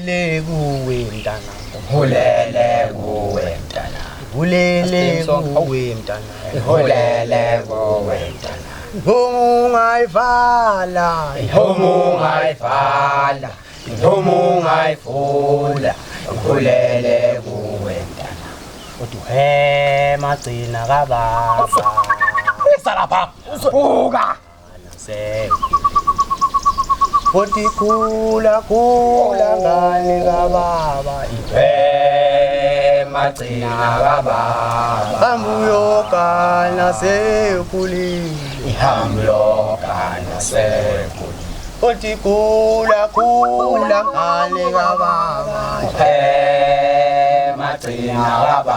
Hulele kuwe mntana. Hulele kuwe mntana. Hulele kuwe mntana. Hulele kuwe mntana. Ungayivala. Ungayifala. Ungayifula. Hulele kuwe mntana. Uthi he magcina kababa. Uza lapha. Buka. Uthi khula khula ngane kababa. Magcina kababa. Hambuyogana sekhulile. Ihambuyogana sekhulile. Uthi khula khula ngane kababa. Magcina kababa.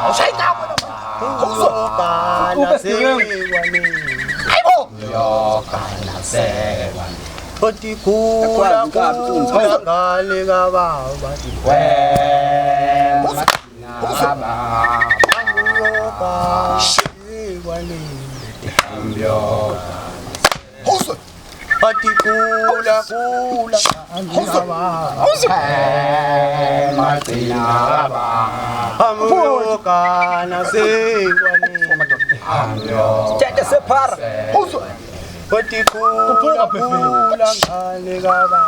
Hambuyogana sekwanele. Hayibo. Yogana sekwanele. Uthi khula khula ngane kababa. Athi khula khula Magcina kababa. Hambuyogana sekwanele. Tete sephara. Uthi khula khula ngane kababa.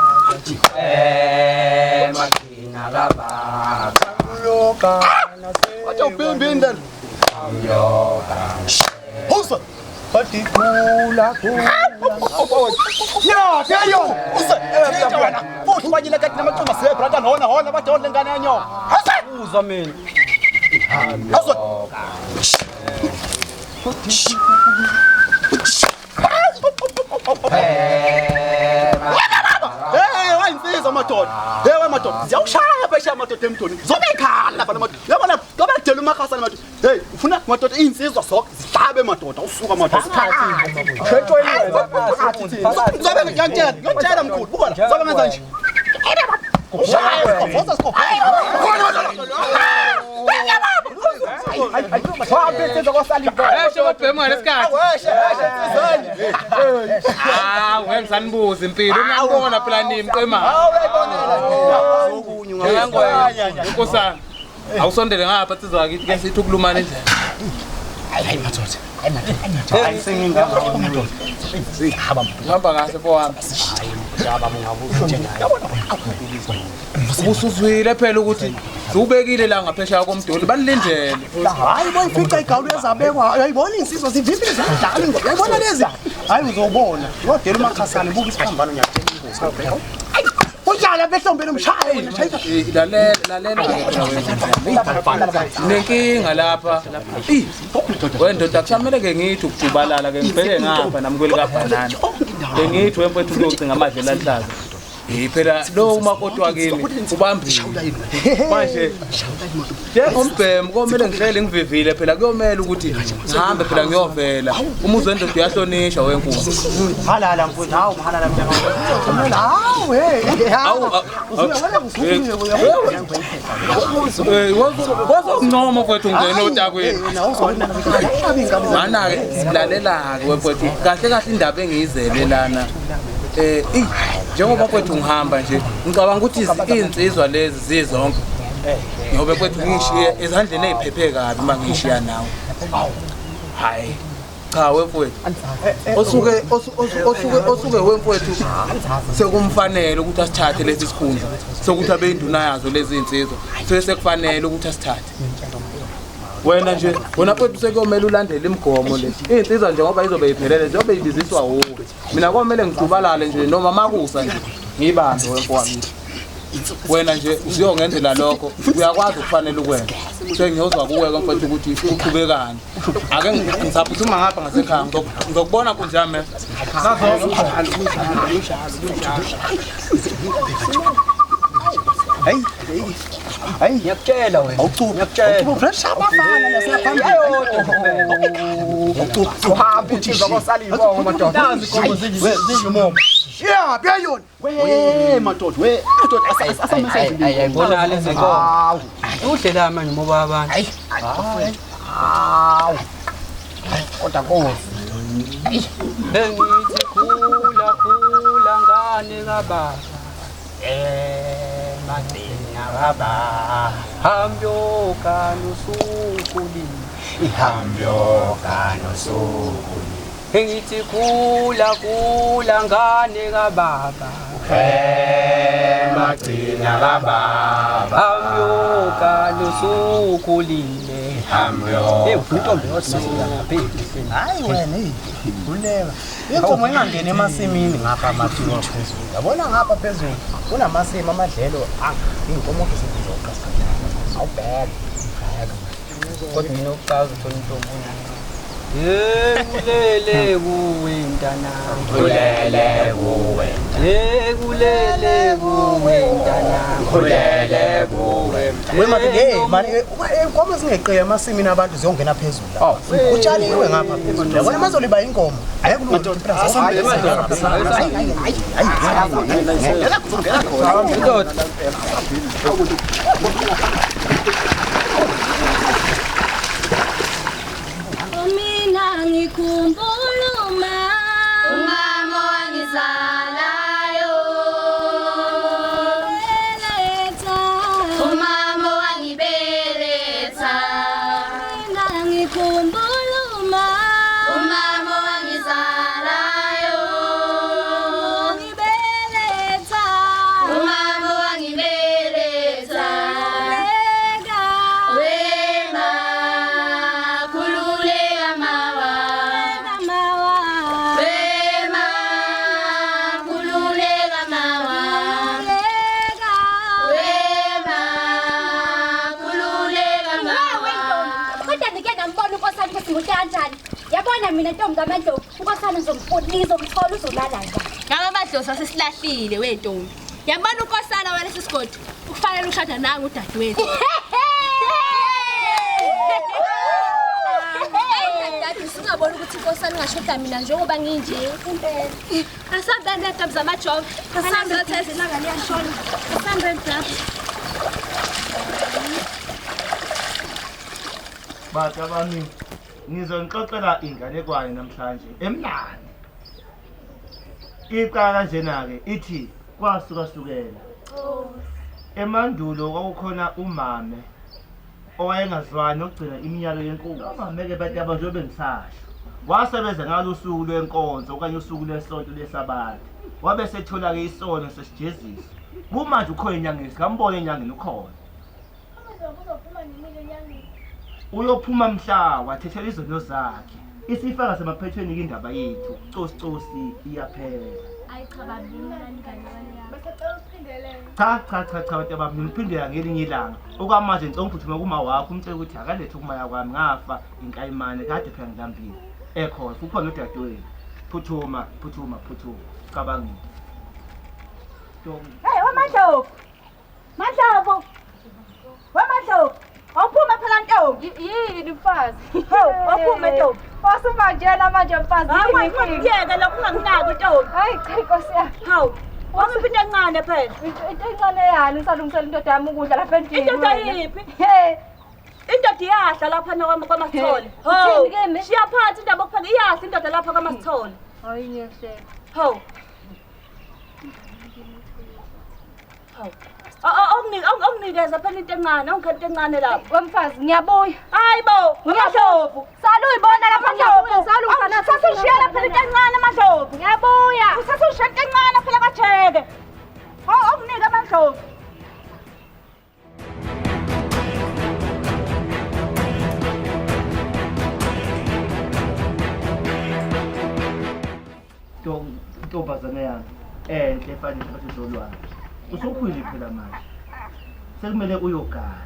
Magcina kababa. Hambuyogana Wathi ubimbi indlela. Uthi khula khula. Ya, yayo. Uze. Wena. Futhi banyile kathi namacuma sibe brother hona hona bathi hona lengane yanyo. Hase. Uzwa mina. Hase. Hey, wayinsizwa madoda. Hey madoda, ziyawushaya phesheya madoda emdoni. Zobe ikhala lapha madoda. Yabona, ngoba kudela umakhasa madoda. Hey, ufuna madoda insizwa zonke zihlabe madoda, usuka madoda. Zobe ngiyantshela, ngiyantshela mkhulu. Buka la, zobe ngenza nje. Ushaya, fosa sikho. Hawu ngeke ngisanibuza impilo ngiyabona phela nimi qema. Nkosana awusondele ngapha sizwa kithi ke sithi ukulumana endlela. Hayi madoda. Hayi madoda. Hayi sengingaba Hamba kahle mfowami. Ubusuzwile phela ukuthi siubekile la ngaphesheya komdoli banilindele. Hayi boyifica igawulu ezabekwa. Uyayibona insizwa zivimbile zidlala ingoma. Uyayibona lezi? Hayi uzobona. Uyodela umakhasane buka isiphambano ngiyakutshela ingozi. Hayi utshala behlombeni umshaye wena shayisa. Lalela lalela nenkinga lapha. Wena ndoda kusamele ke ngithi ukujubalala ke ngibheke ngapha nami kweli kabhanana. Ke ngithi wemfethu uyocinga amadlela ahlaza. Phela lo umakoti wakimi ubambile. Manje njengombhemu komele ngihlele ngivivile phela kuyomela ukuthi ngihambe phela ngiyovela. Umuzi wendoda uyahlonishwa wenkulu. Halala mfowethu, hawu halala mntaka. Hawu hey. Hawu wazokuncoma mfowethu ngene otakwini. Mana-ke silalela-ke wemfowethu kahle kahle indaba engiyizele lana. Njengoba mfowethu ngihamba nje ngicabanga ukuthi iy'nsizwa lezi zizonke ngoba mfowethu ngishiye ezandleni ey'phephe kabi uma ngishiya nawe. Hhayi cha wemfowethu osuke wemfowethu sekumfanele ukuthi asithathe lesi sikhundla sokuthi abe induna yazo lezi iy'nsizwa sekufanele ukuthi asithathe. Wena nje wena mfowethu sekuyomele ulandele imigomo le. Iy'nsizwa nje ngoba izobe iphelele njengoba ibiziswa wuwe. Mina komele ngijubalale nje noma makusa nje ngibambe wemfowami. Wena nje usiyongenzela lokho uyakwazi ukufanele ukwenza. Sengiyozwa kuwe mfowethu ukuthi uqhubekani. Ake ngisaphuthuma ngapha ngasekhaya ngizokubona kunjami. Hayi hayi Ngiyakutshela wena. awucuba Ngiyakutshela. awucuba fresh abafana lasephambili. Uhambe insizwa kosala ibongo madoda. Nazi inkomo zidla umomo. Yeah, beyona. We madoda, we madoda asamesenzile. Ayibona lezi nkomo. Hawu. Udle la manje umoba wabantu. Hayi. Hawu. Kodwa nkosi. Bengithi khula khula ngane kababa. Magcina kababa Hambyoka nosukulile Ihambyoka nosukuli Ngithi khula khula ngane kababa Emagcina kababa Hambyoka nosukulile Ihambyoka Hey ufuna intombi yodwa Hayi wena hey, khuleka. Inkomo ingangena emasimini ngapha amathiwa phezulu. Yabona ngapha phezulu kunamasimi amadlelo inkomo ke sezizoqa sikhathi. Awubheke. Kodwa mina ukuqala uthola intombi unayo. Hey kulele kuwe mntanami Kulele kuwe Hey kulele kuwe mntanami Kulele kuwe We madoda hey mani inkomo zingeqile emasimini abantu ziyongena phezulu la. Utshaliwe ngapha phezulu. Yabona mazoliba inkomo. Ayikulunga. Hayi hayi hayi. Indoda Mina ngikhumbula Umama owangizalayo beletha Umama owangibeletha Mina ngikhumbula Umama owangizalayo ngibeletha Umama owangibeletha Leka Wema khululeka mawa mawa Wema khululeka mawa Leka Wema khululeka mawa Kodwa ngike ngambona unkosana ukuthi muhle kanjani. Yabona mina ntombi kaMandlovu, unkosana ngizomthola uzolala nje. Ngaba amadlozi asesilahlile wentombi. Yabona unkosana walesi sigodi ukufanele ushada nangu udadewethu. Daddy, usungabona ukuthi inkosana ingashoda mina njengoba nginje. Impela. Asambeni ntombi zamajovo. Asambe theze ilanga liyashona. Asambe dad. Bantu bami ngizonixoxela inganekwane namhlanje emnandi. Iqala kanjena-ke ithi kwasukasukela. Emandulo kwakukhona umame owayengazwani ukugcina imiyalo yenkosi. Umame-ke bantu njengoba bengisasho wasebenza ngalo usuku lwenkonzo okanye usuku lwesonto lesabatha. Wabe sethola-ke isono sesijeziswa. Kumanje ukhona enyangeni, singambona enyangeni ukhona. Uyophuma mhla wathethela izono zakhe. Isifaka semaphethweni indaba yethu. Cosi cosi iyaphela. Ayi cha babi inganekwane yakho. Cha cha cha cha bantu bami ngiphindela ngelinye ilanga. Okwamanje ngicela ngiphuthuma kuma wakho umtshele ukuthi akalethe ukumaya kwami ngafa inkayimane kade phela ngilambile. Ekhona ukhona udadewenu. Phuthuma phuthuma phuthuma. Cabangile. Hey, weMandlovu. Mandlovu. WeMandlovu. Awuphume phela ntombi. Yini mfazi? Hawu, awuphume ntombi. Wasumanjena manje mfazi. Hayi, ngiyeke lokhu unganginaki ntombi. Hayi cha inkosi yami. Hawu. Wangiphi into encane phela. Into encane yani ngisalungisela indoda yami ukudla lapha endlini. Indoda yiphi? He. Indoda iyahla lapha kwaMasithole. Hawu. Uthini kimi? Shiya phansi indaba yokupheka iyahla indoda lapha kwaMasithole. Hayi ngiyahleka. Hawu. Hawu. Awunginikeza phela into encane, awungikho into encane lapha. Wemfazi ngiyabuya. Hayi bo, weMandlovu. Sala uyibona lapha ngiyabuya. Sala ungana Sasishiyela phela into encane Mandlovu. Ngiyabuya. Usasishiyela into encane phela kaJeke. Awunginike Mandlovu. Ntombazane yami enhle efana nesikhathi zolwandle. Usukhulile phela manje. Sekumele uyogana.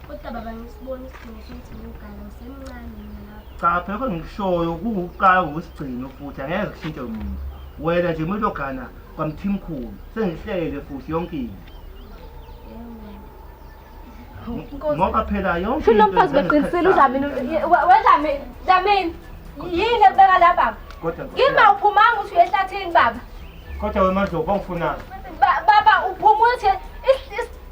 Kodwa baba ngisibona isidingo sokuthi ngiyogana ngisemncane mina lapho. Cha phela lokho engikushoyo kuwukuqala kusigcino futhi angeke kushintshe muntu. Wena nje kumele uyogana kwaMthimkhulu. Sengihlele futhi yonke into. Ngoba phela yonke Shilo mfazi beqinisile uDlamini weDlamini Dlamini yini ekubeka la baba? Kodwa Ngima uphumanga uthi uyehlathini baba. Kodwa wena Mandlovu awufunani. Baba uphuma uthi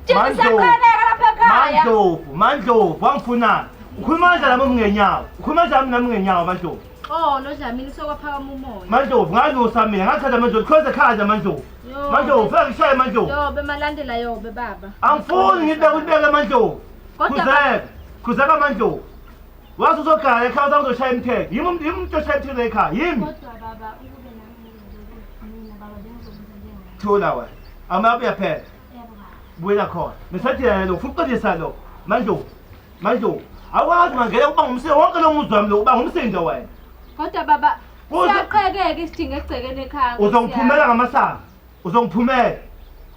isaqheleka lapha ekhaya. Mandlovu, Mandlovu wangifunani. Ukhuluma kanjani nami ngenyawo? Ukhuluma kanjani nami ngenyawo Mandlovu? Oh, lo Dlamini sokwaphakama umoya. Mandlovu ngalusa mina ngakhatha Mandlovu khoze khanda Mandlovu. Mandlovu faka ishaye Mandlovu. Yobe malandela yobe baba. Angifuni ngibeke ulibeke Mandlovu. Kodwa khuzeka Mandlovu. Wathi uzogaya ekhaya uzoshaya imithetho. Yimi umuntu oshaya imithetho ekhaya. Yimi. Kodwa baba ukube nami mina baba bengizobenza njengawe. Thula wena. Amabuya phela. Buyela khona. Ngisathi yena lo ufuna uqedisa lo. Mandlovu. Mandlovu. Awukwazi mangena uba ngumsindo wonke lo muzi wami lo uba ngumsindo wena. Kodwa baba siyaqhekeka isidingo egcekeni ekhaya. Uzongiphumela ngamasango. Uzongiphumela.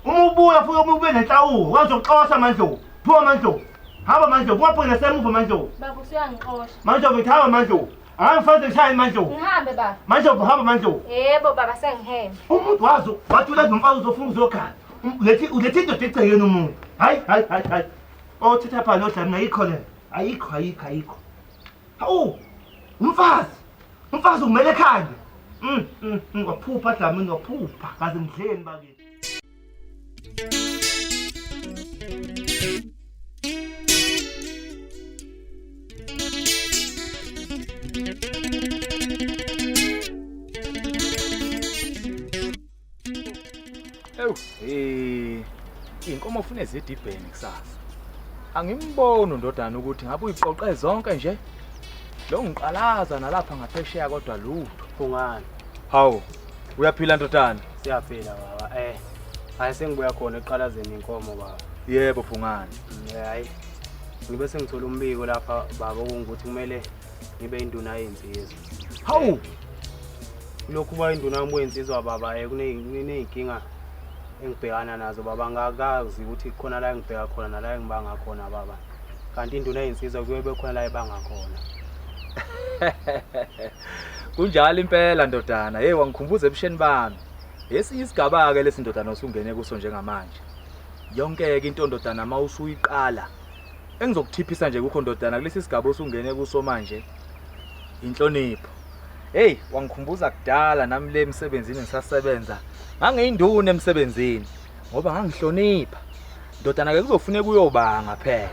Uma ubuya futhi uma ubuye nenhlawulo wazoxosha Mandlovu. Phuma Mandlovu. Hamba Mandlovu, ungaphinde nasemuva Mandlovu. Baba usuyangixosha. Mandlovu ngithi hamba Mandlovu. Angifanele ngishaye Mandlovu. Ngihambe baba. Mandlovu hamba Mandlovu. Yebo baba sengihembe. Umuntu wazi wathi ulazi umfazi uzofuna uzogana. Ulethe indoda egcekeni umuntu. Hayi hayi hayi hayi. Othetha pha lo Dlamini ayikho le. Ayikho ayikho ayikho. Hawu! Umfazi. Umfazi umele ekhaya. Waphupha Dlamini waphupha. Kaze ngidleni bakithi. Ewu, inkomo ufune zidibheni kusasa. Angimboni undodana ukuthi ngabe uyiqoqe zonke nje. Lo ngiqalaza nalapha ngaphesheya kodwa lutho. Kungani? Hawu, uyaphila ndodana? Siyaphila baba. Hayi sengibuya khona eqalazeni inkomo baba. Yebo Phungani. Hayi. Ngibe sengithola umbiko lapha baba okungukuthi kumele ngibe induna yensizwa. Hawu! Lokhu ba induna yami yensizwa baba kuneyinkinga engibhekana nazo baba, ngakazi ukuthi khona la engibheka khona nala engibanga khona baba. Kanti induna yensizwa kuyobe khona la ebanga khona. Kunjalo impela ndodana. Hey wangikhumbuza ebusheni bami. Esinye isigaba ke lesindodana osungene kuso njengamanje. Yonke ke into ndodana mawusuyiqala. Engizokuthiphisa nje kukho ndodana kulesi sigaba osungene kuso manje. Inhlonipho. Hey wangikhumbuza kudala nami le emsebenzini ngisasebenza. Ngangiyinduna emsebenzini ngoba ngangihlonipha. Ndodana ke kuzofuneka uyobanga phela.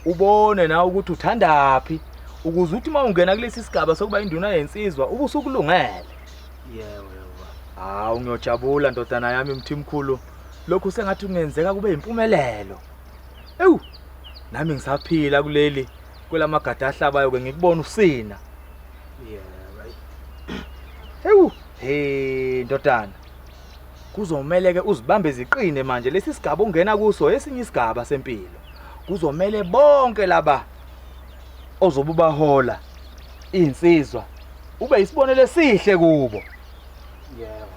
Ubone nawe ukuthi uthandaphi ukuze uthi mawungena kulesi sigaba sokuba induna yensizwa ubusukulungele. Yebo yebo. Hawu ngiyojabula ndodana yami Mthimkhulu. Lokhu sengathi kungenzeka kube impumelelo. Ewu nami ngisaphila kuleli kwelamagada ahlabayo ke ngikubona usina. Yebo. Ewu hey ndodana. Kuzomele ke uzibambe ziqine manje lesi sigaba ongena kuso esinye isigaba sempilo. Kuzomele bonke laba ozobe ubahola insizwa ube isibonelo esihle kubo. Yebo.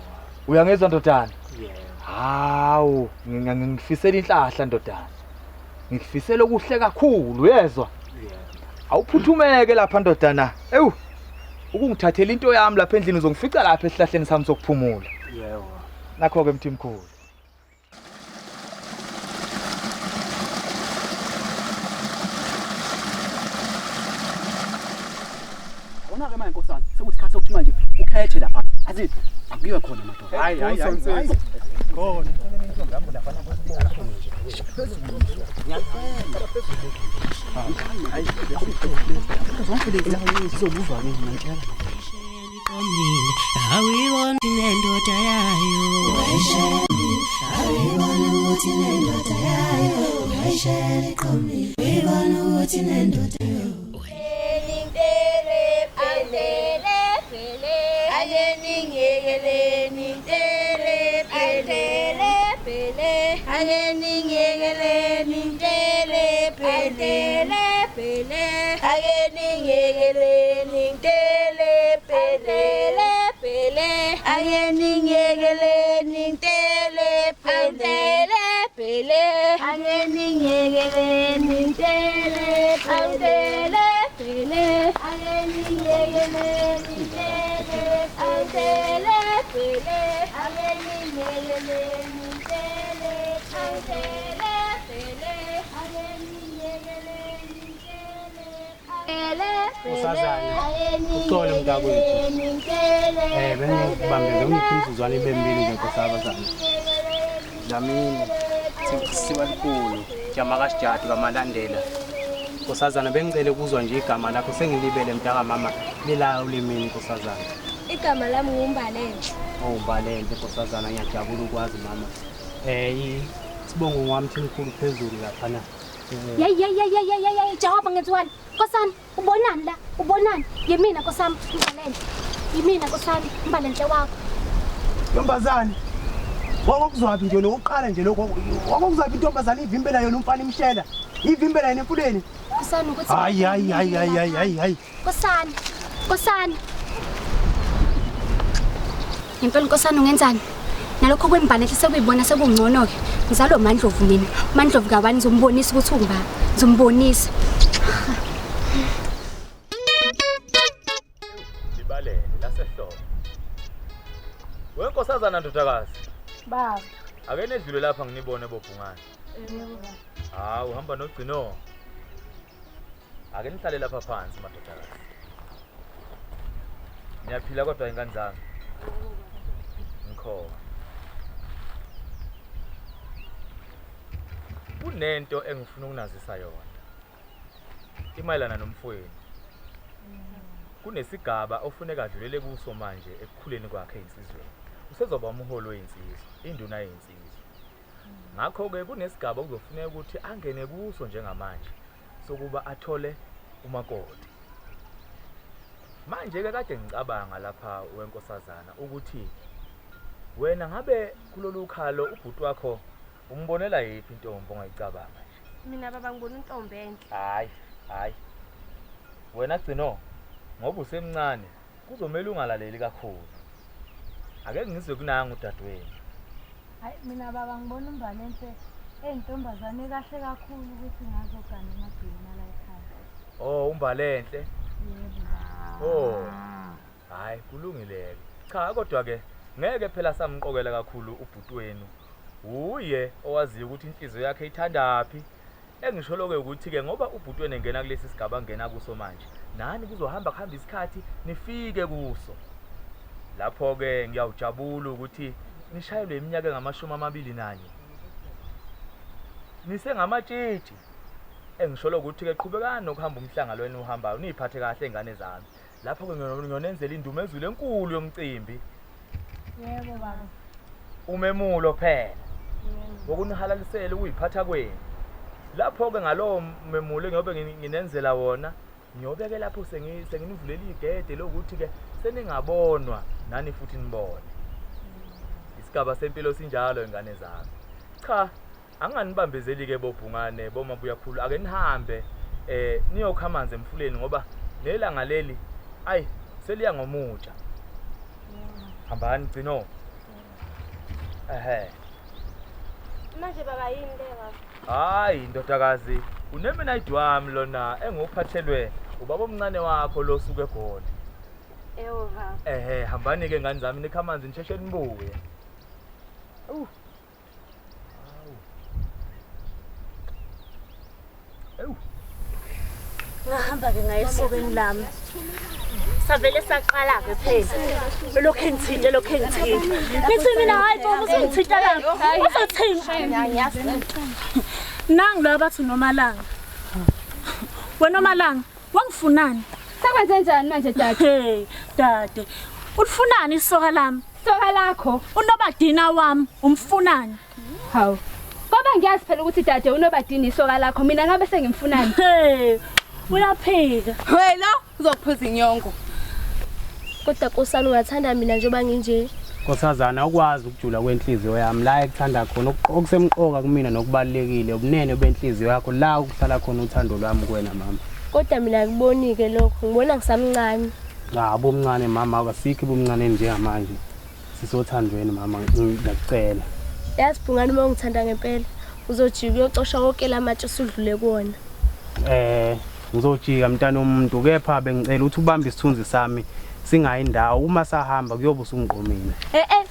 Uyangezwa ndodana? Yebo. Hawu, ngingifisela inhlahla ndodana. Ngikufisela okuhle kakhulu, uyezwa? Yebo. Awuphuthumeke lapha ndodana. Ewu. Ukungithathela into yami lapha endlini uzongifica lapha esihlahleni sami sokuphumula. Yebo. Nakho ke Mthimkhulu. Wona ke manje nkosana, sekuyisikhathi sokuthi manje ukhethe lapha. Azithi akuyiwe khona madoda. Hayi hayi hayi. Khona. Zonke lezi zizobuva ke ngiyantshela. Awuyibona nendoda yayo. Awuyibona ukuthi nendoda yayo. Uyayishela iqomile. Uyibona ukuthi nendoda yayo. Usazana uxolo mntakwethu. Bengikubambeze ungiphi imizuzwana ibe mibili nje nkosazana. Dlamini siba likhulu jamakasijadu kaMalandela. Nkosazana bengicela ukuzwa nje igama lakho sengilibele mntaka mama lila ulimini nkosazana. Igama lami nguMbalenhle. Oh Mbalenhle nkosazana ngiyajabula ukwazi mama. Sibongo ngwami Thimkhulu phezulu lapha na. Yey yey yey yey yey yey Jehova ngenziwani? Nkosana ubonani la? Ubonani? Yimina nkosami Mbalenhle. Yimina nkosami Mbalenhle wakho. Ntombazane. Wakuzwaphi nje lokuqala nje lokho? Wakuzwaphi intombazane ivimbela yona umfana imshela? Ivimbela yena emfuleni? Nkosana ukuthi Hayi hayi hayi hayi hayi hayi. Nkosana. Nkosana. Ngempela nkosana ungenzani? Nalokho kwembalenhle sekuyibona sekungcono ke. Ngizalo Mandlovu mina. Mandlovu kabani ngizombonisa ukuthi ungubani. Ngizombonisa. Libalele lasehlobo. Wenkosazana ndodakazi. Baba. Ake nedlule lapha nginibone bobhungane. Yebo baba. Hawu uhamba nogcino. Ake nihlale lapha phansi madodakazi. Niyaphila kodwa ingane zami. Ngikhona. Kunento engifuna ukunazisa yona. Imayelana nomfowenu. Kunesigaba ofuneka adlulele kuso manje ekukhuleni kwakhe insizweni. Usezoba umholi weinsizwa, induna yeinsizwa. Ngakho-ke kunesigaba okuzofuneka ukuthi angene kuso njengamanje sokuba athole umakoti. Manje-ke kade ngicabanga lapha wenkosazana ukuthi wena ngabe kulolu khalo ubhuti wakho umbonela yiphi intombi ongayicabanga nje? Mina baba ngibona intombi enhle. Hayi, hayi. Wena Gcino, ngoba usemncane kuzomela ungalaleli kakhulu. Ake ngizwe kunanga udadewenu. Hayi mina baba ngibona uMbalenhle eyintombazane kahle kakhulu ukuthi ngazogana emagcini la ekhaya. Oh, uMbalenhle. Yebo baba. Oh. Hayi kulungile. Cha kodwa ke ngeke phela samqokela kakhulu ubhuti wenu. Uye owaziyo ukuthi inhliziyo yakhe ithandaphi. Engisho lokho ukuthi ke ngoba ubhuti wenu engena kulesi sigaba ngena kuso manje, nani kuzohamba kuhamba isikhathi nifike kuso. Lapho ke ngiyawujabula ukuthi nishayelwe iminyaka engamashumi 21. Nisengamatshitshi. Engisho ukuthi ke qhubekani nokuhamba umhlangano wenu uhambayo niziphathe kahle ingane zami. Lapho ke ngiyonenzela indumezulu enkulu yomcimbi. Yebo baba. Umemulo phela. Wokunihalalisela ukuyiphatha kwenu. Lapho ke ngalowo memulo ngiyobe nginenzela wona, ngiyobeke lapho senginivulela igede lokuthi ke seningabonwa nani futhi nibone. Isigaba sempilo sinjalo ingane zami. Cha, anganibambezeli ke bobhungane bomabuyakhulu, ake nihambe niyokha amanzi emfuleni ngoba nelanga leli ayi seliya ngomutsha. Hambani Gcino. Ehhe. Manje baba yini le baba? Hayi ndodakazi, unemenayidi wami lona enguphathelwe ubaba omncane wakho lo suke eGoli. Ewo baba. Ehhe, hambani ke ngane zami nikha amanzi nisheshe nibuye. Awu. Awu. Ngahamba ke ngaye esokweni lami. Savele saqala ke phela. Lokho engithinta lokho engithinta. Ngithi mina hayi bo usungithinta la. Uzothinta. Nangu lo abathi uNomalanga. Wena Nomalanga, wangifunani? Sekwenze njani manje dade? Hey, dade. Ulifunani isoka lami? Soka lakho. Unobadina wami, umfunani? Hawu. Ngoba ngiyazi phela ukuthi dade unobadina isoka lakho, mina ngabe sengimfunani. Hey, uyaphika. Wena uzokuphuza inyongo. Kodwa nkosana ungathanda mina njengoba nginje. Nkosazana ukwazi ukujula kwenhliziyo yami la ekuthanda khona okusemqoka kumina nokubalekile ubunene benhliziyo yakho la ukuhlala khona uthando lwami kuwena mama. Kodwa mina akuboni ke lokho, ngibona ngisamncane. Cha bomncane mama, akasikho bomncane njengamanje. Sisothandweni mama, ngiyakucela. Yazi Bhungane uma ungithanda ngempela uzojika uyocosha wonke lamatshe osudlule kuwona. Ngizojika mntana womuntu kepha bengicela ukuthi ubambe isithunzi sami singayi ndawo, uma sahamba kuyobe usungiqomile.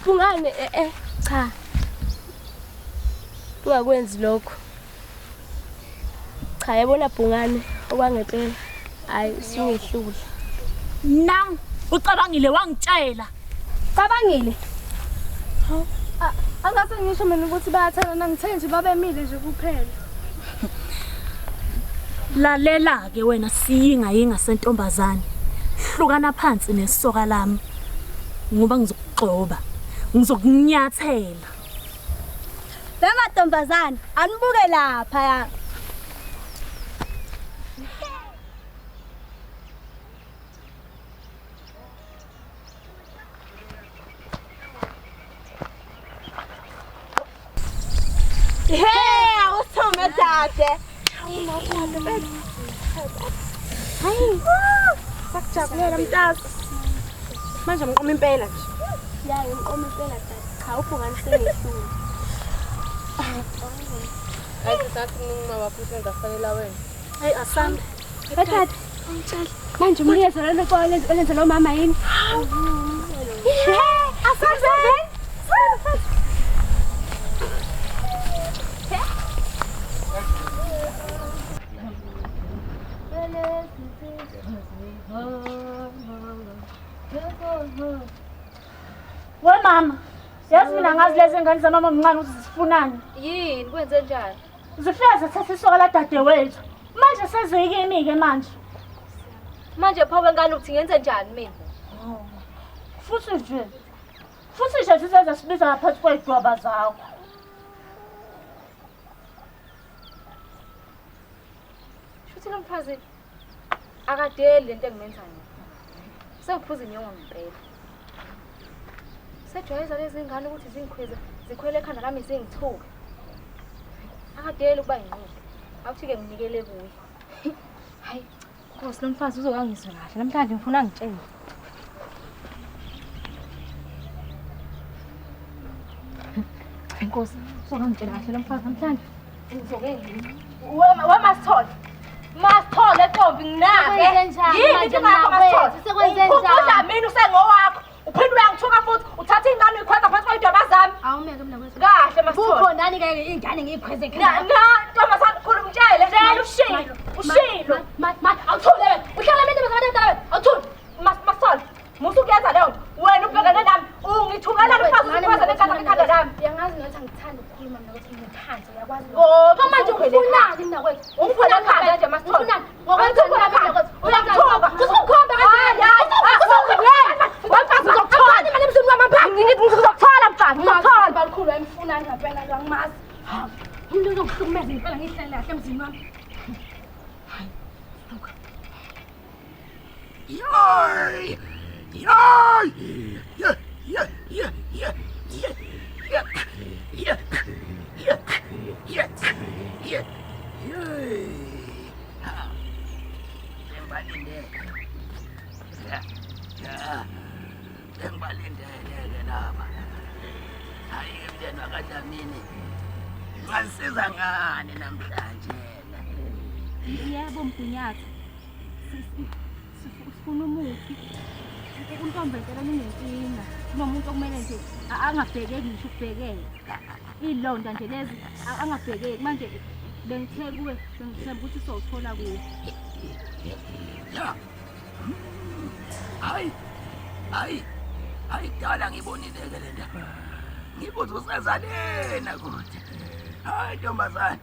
Bhungane cha. Ungakwenzi lokho. Cha yabona Bhungane okwangempela. Hayi usungihlula. Nang ucabangile wangitshela. Cabangile. Angase ngisho mina ukuthi bayathandana, ngithe nje babemile nje kuphela. Lalela-ke wena siyingayinga sentombazane. Hlukana phansi nesoka lami ngoba ngizokugxoba. Ngizokunyathela. Bemantombazane, anibuke lapha ya. Hey, awusithume dade. Hayi. Sakujabulela mntasi. Manje ngiqoma impela nje. Ya, ngiqoma impela dade. Cha, ubhungane sengehlule. Hayi sathi ningima bapho senzafanela wena. Hayi asambe. Dade, ungitshela. Manje umnikeza lelo xolo olenza lo mama yini? Asambe. We mama, yazi mina ngazi lezi ngane zamama mncane ukuthi zifunani. Yini kwenze njani? Zifika zithatha isoka ladadewethu. Manje seziyikimi-ke manje. Manje pho wengane uthi ngenze njani mina? Futhi nje sizenza sibiza ngaphansi kwey'dwaba zakho. Shuthi lo mfazi akadeli lento engimenzayo. Sengiphuza inyongo ngempela. Sejwayeza lezi ngane ukuthi zingikhweze, zikhwele ekhanda lami zingithuke. Akadeli ukuba yinqondo. Awuthi-ke nginikele kuye. Hayi, Nkosi lo mfazi uzokangizwe kahle. Namhlanje ngifuna ngitshele. Nkosi, uzokangitshela kahle lo mfazi namhlanje. Ngizoke Wemasithole. Masithole ntombi nginake. Yini inkinga yakho Masithole? Ukhumbuza mina usengowakho. Uphinde uyangithuka futhi uthatha ingane uyikhweza phansi kwey'dwaba zami. Awumeke mina kwethu. Kahle Masithole. Kukhonani ke ingane ngiyikhweze Na ntombazane khuluma umtshele. Tshela ushilo. Ushilo. Ma awuthule wena. Uhlala mina ntombazane mntana wena. Awuthule. Masithole. Musa ukuyenza leyo nto. Wena ubhekene nami. Ungithukela umfazi uyikhweza ngekhanda ekhanda lami. Uyangazi nokuthi angithandi ukukhuluma mina ukuthi ngiphansi uyakwazi. Ngoba manje ufunani mina kwethu? Ungifuna ekhanda nje Masithole. Ufunani? Ngokwenzani mina kwethu? Uyangithuka. Usukukhomba kanje. Ngizokuthola mfana, ngizokuthola. Bakhulu ayimfunani ngempela lo angimazi. Umuntu ozokuhlukumeza impela ngihlale kahle emzini wami. Yay! Yay! Yeah, yeah, yeah, yeah, yeah, yeah, yeah, yeah, yeah, yeah, yeah. Ngibalindele lapha. Hayi mndeni wakaDlamini. Ngasiza ngani namhlanje? Yebo mgunyathi. Sifuna umuthi. Untombentela ninenkinga. Kunomuntu okumele nje angabhekeki ngisho ukubhekeka. Iy'londa nje lezi angabhekeki. Manje bengithe kuwe bengithemba ukuthi sowuthola kuwe. Ya. Hayi. Hayi. Hayi kudala ngibonile-ke le ndaba. Ngibuza useza lena kude. Hayi ntombazane.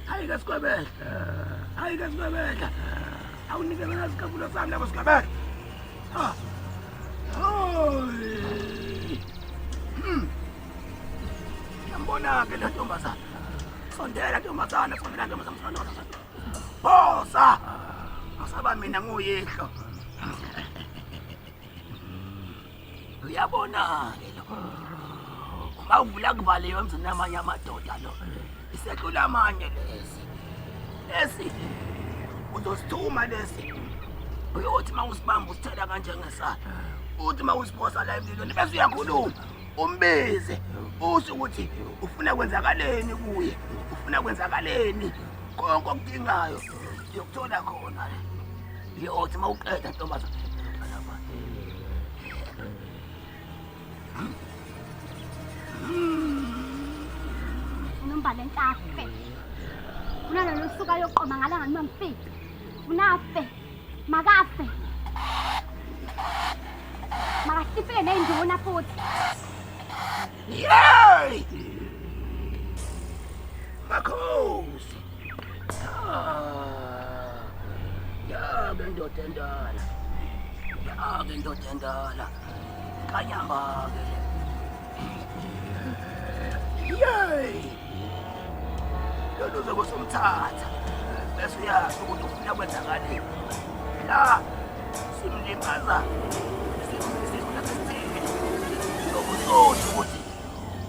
Hayi kaSigwebedla. Hayi kaSigwebedla. Awunikeze nasikhafula sami lapho Sigwebedla. Ha. Hayi. Ngiyambona-ke le ntombazane. Sondela ntombazane, sondela ntombazane, sondela ntombazane. Phosa. Asaba mina nguyihlo. Uyabona-ke lo. Uma uvula kuvaliwe emzini amanye amadoda lo. Isehlula amanye lesi. Lesi uzosithuma lesi. Uyothi uma usibamba usithela kanjengesala. Uthi uma usiphosa la emlilweni bese uyakhuluma. Umbize. Usho ukuthi ufuna kwenzakaleni kuye. Ufuna kwenzakaleni. Konke okudingayo uyokuthola khona. Uyothi uma uqeda ntombazane. Unombala entafe. Unalolo suku ayoqoma ngalanga noma ngifike. Unafe. Makafe. Makahlifike ney'nduna futhi. Yey! Makhosi. Ya-ke ndoda endala. Ya-ke ndoda endala. Kanyamba-ke le. Yey! Lolu uzobe usumthatha. Bese uyazi ukuthi ufuna kwenzakaleni. La simlimaza sisithini. Lokusosho ukuthi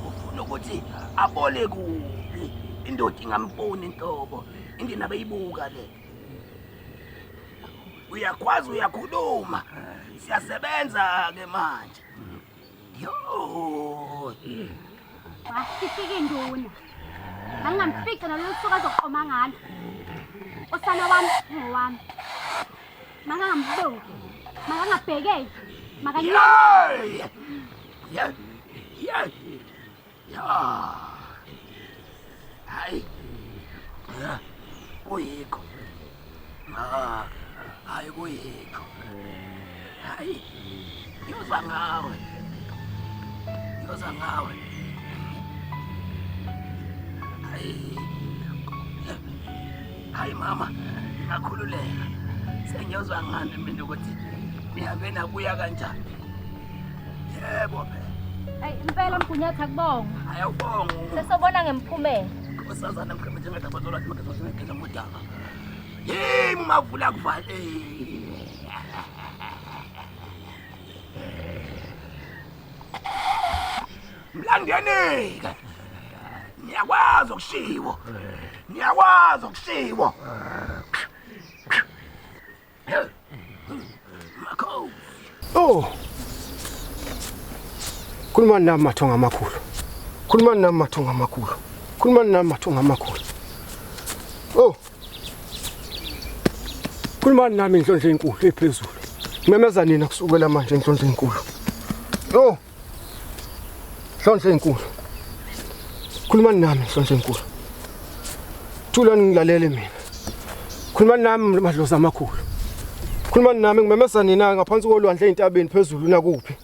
ufuna ukuthi abole kuphi. Indoda ingamboni inhlobo. Indina beyibuka le. Uyakwazi uyakhuluma. Siyasebenza ke manje. Yo. Wasifika induna. Angingamfica nalolu suku azoqoma ngalo. Osana wami ngowami. Makangambuki. Makangabhekeki. Makanyeke. Yeah. Yeah. Ya. Hayi. Ya. Kuyikho. Ah. Hayi kuyikho. Hayi. Yoza ngawe. Yoza ngawe. Hayi. Hayi mama, ngakhululeka. Sengiyozwa ngani mina ukuthi nihambe nabuya kanjani. Yebo phela. Hayi impela mgunyathi akubonga. Ayawubonga. Sesobona ngemphumela. Nkosazana mkhembe njengadabazolwa ngegeza ngudaba. Yimi mavula kuvale. Mlandeni-ke. Niyakwazi okushiwo. Niyakwazi okushiwo. Makho. Oh. Khulumani nami mathonga amakhulu. Khulumani nami mathonga amakhulu. Khulumani nami mathonga amakhulu. Oh. Khulumani nami inhlonhlo enkulu ephezulu. Ngimemeza nina kusukela manje inhlonhlo enkulu. Oh. Inhlonhlo enkulu. Khulumani nami inhlonhlo enkulu. Thulani ngilalele mina. Khulumani nami madlozi amakhulu. Khulumani nami ngimemeza nina ngaphansi kolwandle ezintabeni phezulu nakuphi.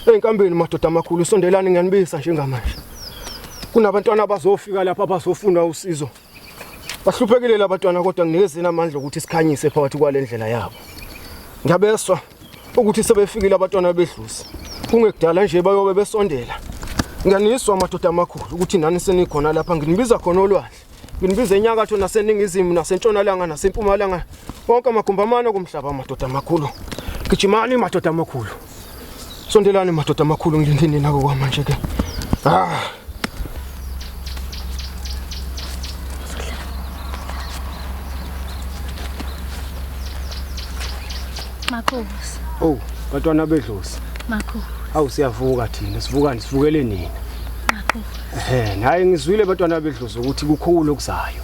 Ey'nkambeni madoda amakhulu sondelani ngiyanibisa njengamanje. Kunabantwana abazofika lapha abazofuna usizo. Bahluphekile labantwana kodwa nginikezeni amandla ukuthi sikhanyise phakathi kwale ndlela yabo. Ngiyabeswa ukuthi sebefikile abantwana bedlusi. Kungekudala nje bayobe besondela. Ngiyaniswa madoda amakhulu ukuthi nani senikhona lapha nginibiza khona olwandle. Nginibiza enyakatho naseningizimu nasentshonalanga nasempumalanga. Wonke amagumbi amane komhlaba madoda amakhulu. Gijimani madoda amakhulu. Sondelani madoda amakhulu ngilinde nina kwamanje ke. Ah. Makhosi. Oh, bantwana bedlozi. Makhosi. Awu siyavuka thina, sivukani sivukele nina. Makhosi. Ehhe, naye ngizwile bantwana bedlozi ukuthi kukhulu okuzayo.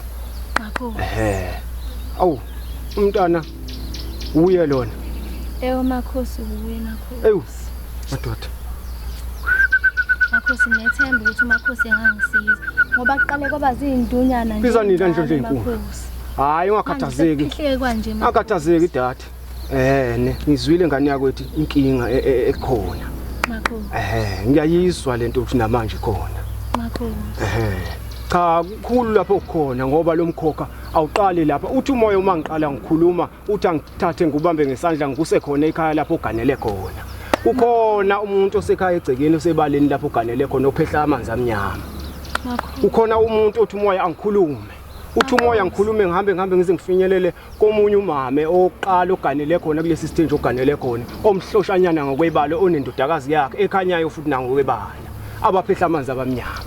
Makhosi. Ehhe. Awu, umntana uye lona. Ewe makhosi uye makhosi. Ewu, madoda. Makhosi ngiyethemba ukuthi umakhosi engangisiza ngoba kuqale kwaba zindunyana nje. Biza nina ndlondlo enkulu. Makhosi. Hayi ungakhathazeki. Manje kwanje makhosi. Akhathazeki dade. Ne ngizwile ngane yakwethu inkinga ekhona. Makhosi. Ngiyayizwa lento ukuthi namanje khona. Makhosi. Cha kukhulu lapho kukhona ngoba lo mkhokha awuqali lapha. Uthi umoya uma ngiqala ngikhuluma uthi angithathe ngubambe ngesandla ngikuse khona ekhaya lapho oganele khona. Kukhona umuntu osekhaya egcekeni osebaleni lapho oganele khona ophehla amanzi amnyama. Makhosi. Ukhona umuntu othi umoya angikhulume. Uthi umoya ngikhulume ngihambe ngize ngifinyelele komunye umame oqala oganele khona kulesi sithenji oganele khona omhloshanyana ngokwebala onendodakazi yakhe ekhanyayo futhi nangokwebala abaphehla amanzi abamnyama.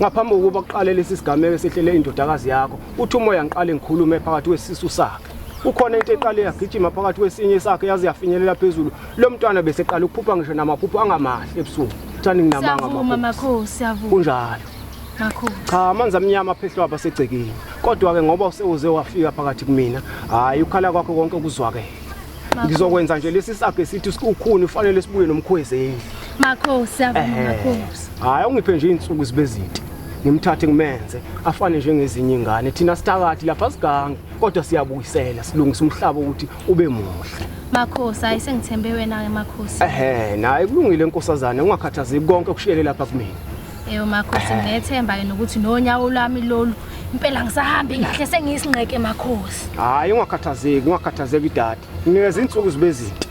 Ngaphambi kokuba kuqale lesi sigameko esehlele indodakazi yakho uthi umoya ngiqale ngikhulume phakathi kwesisu sakhe. Ukhona into eqale yagijima phakathi kwesinye sakhe yaze yafinyelela phezulu. Lo mntwana bese eqala ukuphupha ngisho namaphupho angamahle ebusuku. Thani nginamanga Siyavuma makhosi, siyavuma. Kunjalo. Makhosi. Cha amanzi amnyama aphehlwa abasegcekeni. Kodwa ke ngoba usewuze wafika phakathi kumina, hayi ukhala kwakho konke kuzwakele. Ngizokwenza nje lesi sakhe sithi ukhuni ufanele sibuye nomkhwezeli. Makhosi, siyavuma makhosi. Hayi ungiphe nje insuku zibe zinte. Ngimthathe ngimenze afane njengezinye ingane. Thina sithakathi lapha sigange kodwa siyabuyisela silungisa umhlaba ukuthi ube muhle. Makhosi, hayi sengithembe wena ke makhosi. Naye kulungile nkosazana ungakhathazeki konke kushiyele lapha kumina. Eyo makhosi ngiyethemba ke nokuthi nonyawo lwami lolu Impela ngisahambi kahle sengiyisinqeke makhosi. Hayi ungakhathazeki, ungakhathazeki dade. Nginikeza insuku zibe zinte.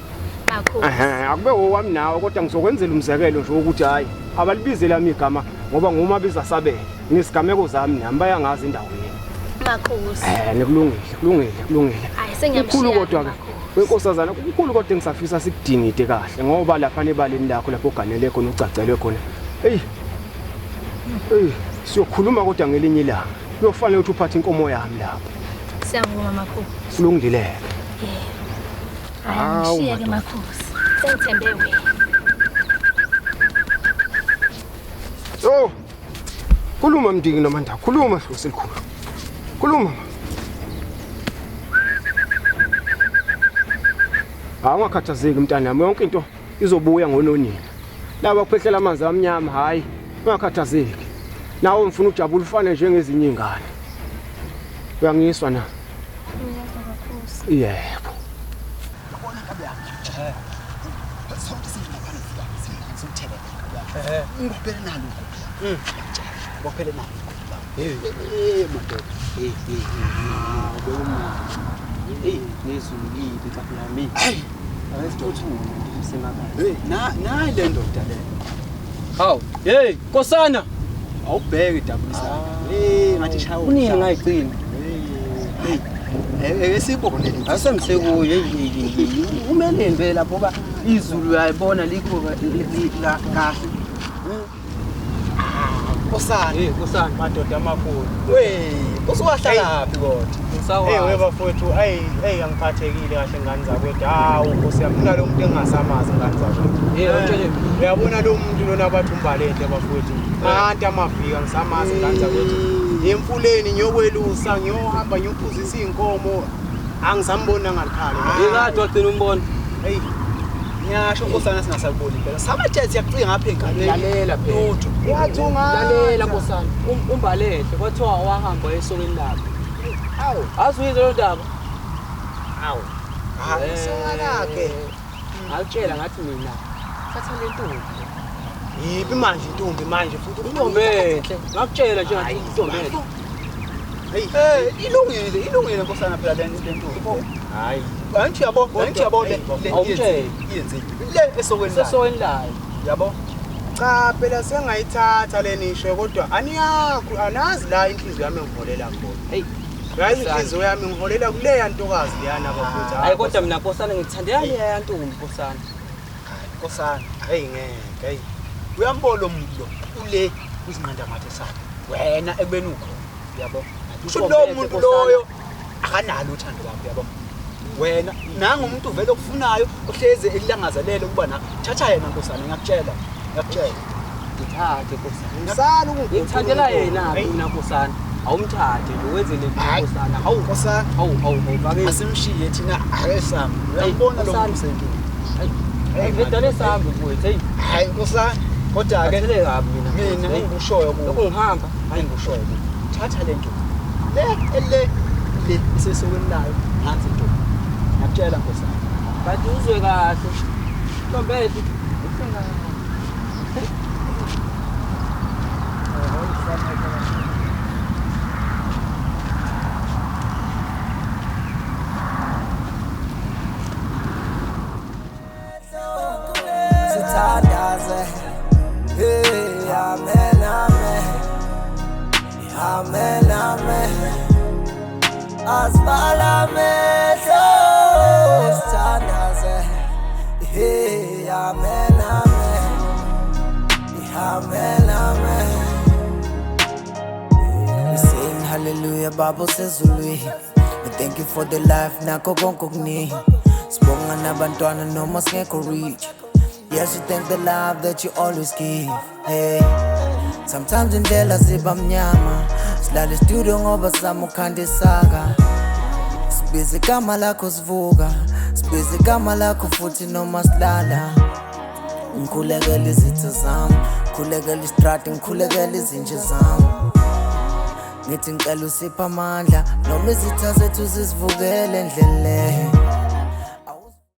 Makhosi. Ehhe, akube owami nawe kodwa ngizokwenzela umzekelo nje ukuthi hayi abalibizela ami igama ngoba ngumabiza sabele. Nesigameko zami nami bayangazi indawo yenu. Makhosi. Kulungile, kulungile, kulungile. Hayi sengiyamshiya. Kukhulu kodwa ke. Wenkosazana kukhulu kodwa engisafisa sikudingide kahle ngoba lapha nebaleni lakho lapho oganele khona ucacelwe khona. Hey. Hey, siyokhuluma kodwa ngelinye ilanga. Kuyofanele ukuthi uphathe inkomo yami lapho. Siyavuma makhosi. Kulungile. Yebo. Hayi ngishiye ke makhosi. Sengithembe wena. Oh. Khuluma Mdingi noMandaba, khuluma hlosi elikhulu. Khuluma. Hayi ungakhathazeki mntanami, yonke into izobuya ngononina. Laba kuphehlela amanzi amnyama, hayi ungakhathazeki. Nawe ngifuna ujabule ufane njengezinye izingane. Uyangizwa na? Ngiyezwa makhosi. Yebo. Sonke singaphana sikuthele. Ngibophele nalo. Bophele nalo. Hey madoda. Hey hey hey. Nezulu libi nami. Hey. Awesithothuna ngisemakhaya. Hey, na le ndoda le. Hawu, hey Nkosana. Awubheke dabulisa. Hey, ngathi shawo. Kunini ngayigcina? Hey. Esibone le. Asemsekuye hey. Umele nje lapho ba izulu uyayibona likho kahle. Nkosana. Hey Nkosana, madoda amakhulu. Wey, usuwahlala phi kodwa? Ngisawa. Hey webafowethu, hey hey angiphathekile kahle ngani zakwethu. Hawu Nkosi yami, kunalo muntu engingasamazi ngani zakwethu. Hey awutshele. Uyabona lo muntu lona abathi umbalenhle bafowethu. Anti amafika ngisamazi ngani zakwethu. Emfuleni ngiyokwelusa, ngiyohamba ngiyophuzisa izinkomo. Angisamboni ngalikhali. Yikade wagcina umbona. Hey. Ngiyasho Nkosana singasakuboni phela. Sabathe siyakucinga ngapha enganeni. Lalela phela. Lutho. Wathunga. Lalela Nkosana. Umbalenhle kwathiwa wahamba esokweni lakhe. Hawu. Azuyizwe lo ndaba. Hawu. Hayi isoka lakhe. Ngakutshela ngathi mina thatha le ntombi. Yiphi manje intombi manje futhi intombi enhle. Ngakutshela nje ngathi intombi enhle. Hey, ilungile, ilungile Nkosana phela le ntombi. Hayi. Angithi yabo, angithi yabo le yenze. Le esokweni layo. Esokweni layo. Yabo. Cha phela sengayithatha le nisho kodwa aniyakho anazi la inhliziyo yami ngiholela khona. Hey. Yazi inhliziyo yami ngiholela kuleya ntokazi leyana bafuthu. Hayi kodwa mina Nkosana ngithandela leya ntombi Nkosana. Nkosana, hey ngeke, hey. Uyambona lo muntu lo ule kwizinqanda mathe sakhe. Wena ekubeni ukho. Yabo. Usho lo muntu loyo akanalo uthando lwakho yabo. Wena nanga umuntu vele okufunayo ohleze elilangazelele ukuba na thatha yena Nkosana ngiyakutshela. Ngiyakutshela. Ngithathe Nkosana. Ngisala ukungithandela yena mina Nkosana. Awumthathe nje wenzele Nkosana. Hawu Nkosana. Hawu hawu hawu. Asimshiye thina ake sami. Uyambona lo muntu sentweni. Hey, vedane sami mfowethu. Hey. Hayi Nkosana. Kodwa ke kabi mina. Mina engikushoyo kuwe. Lokho ngihamba, hayi ngikushoyo kuwe. Thatha le nto. Le le le isesokweni layo nansi into. Ngiyakutshela Nkosana. Kanti uzwe kahle. Ntombi enhle. Sithandaze. Hey, amen, amen. Amen, amen. Asivala amehlo sithandaze. Hey, amen, amen. Amen, amen. We sing hallelujah, Baba osezulwini. We thank you for the life nakho konke okuningi. Sibonga nabantwana noma singekho rich. Yes, we thank the love that you always give. Hey, sometimes indlela ziba mnyama. Silale studio ngoba sizama ukhanda isaka. Sibize igama lakho sivuka, sibize igama lakho futhi noma silala. Ngikhulekela izitha zami, ngikhulekela istrati, ngikhulekela izinja zami. Ngithi ngicela usiphe amandla noma izitha zethu zisivukele endleleni.